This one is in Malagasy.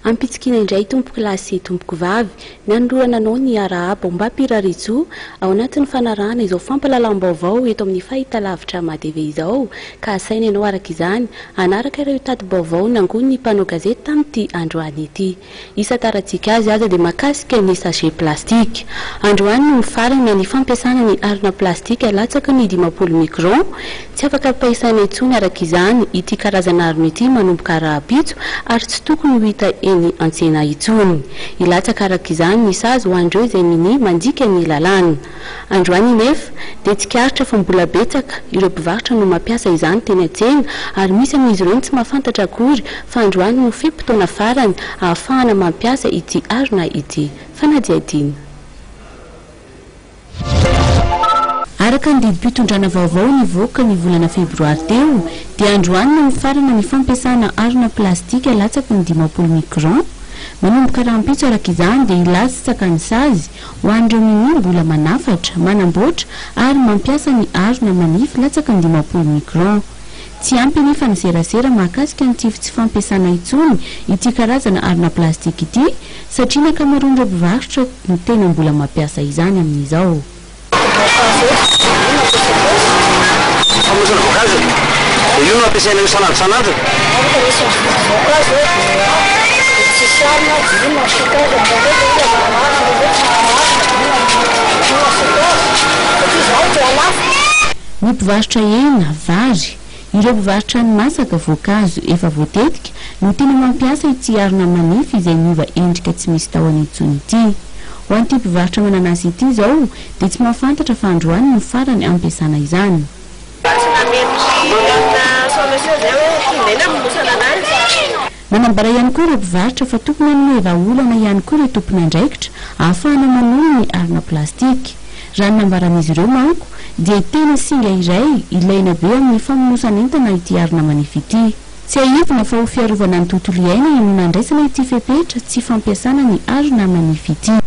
Ampitsikiana indray tompoko lahy sy tompoko vavy, ny hanolorana anao ny arahaba ombam-pirariantsoa ao anatin'ny fanarahana izao fampahalalam-baovao eto amin'ny fahitalavitra MATV izao ka asaina ianao araka izany hanaraka ireo tati-baovao nangonin'ny mpanao gazety tamin'ity androany ity. Isantarantsika azy aza dia mahakasika ny sachet plastique. Androany no mifarana ny fampiasana ny harona plastika latsaky ny 50 micron. Tsy afaka ampiasaina intsony araka izany ity karazana harona ity manomboka rahampitso ary tsy tokony ho hita eny an-tsena intsony. Hilatsaka araka izany ny sazy ho an'ireo izay minia mandika ny lalàna. Androany anefa dia tsikaritra fa mbola betsaka ireo mpivarotra no mampiasa izany teny an-tsena ary misy amin'izy ireo no tsy mahafantatra akory fa androany no fe-potoana farany ahafahana mampiasa ity harona ity. Fanadihadiana. Araka ny didim-pitondrana vaovao nivoaka ny volana febroary teo dia androany no mifarana ny fampiasana harona plastika latsaky ny 50 micron. Manomboka rahampitso araka izany dia hilatsaka ny sazy ho an'ireo minia mbola manafatra, manamboatra ary mampiasa ny harona manify latsaky ny 50 micron. Tsy ampy anefa ny serasera mahakasika ny tsy fampiasana intsony ity karazana harona plastika ity satria ny ankamaroan'ireo mpivarotra no tena mbola mampiasa izany amin'izao. Famonosana voankazo dia io no ampiasaina io isan'andro isan'andro. Ny mpivarotra hena, vary, ireo mpivarotra hani-masaka, voankazo efa voatetika no tena mampiasa ity harona manify izay miova endrika tsy misy tahony intsony ity. Ho an'ity mpivarotra mananasy ity izao dia tsy mahafantatra fa androany no farany ampiasana izany. Nanambara ihany koa ireo mpivarotra fa tokony hanome vahaolana ihany koa ireo tompon'andraikitra ahafahana manolo ny harona plastika. Raha ny nambaran'izy ireo manko dia tena singa iray ilaina be amin'ny famonosan'entana ity harona manify ity. Tsiahivina fa ho fiarovana ny tontolo iainana no nandraisana ity fepetra tsy fampiasana ny harona manify ity.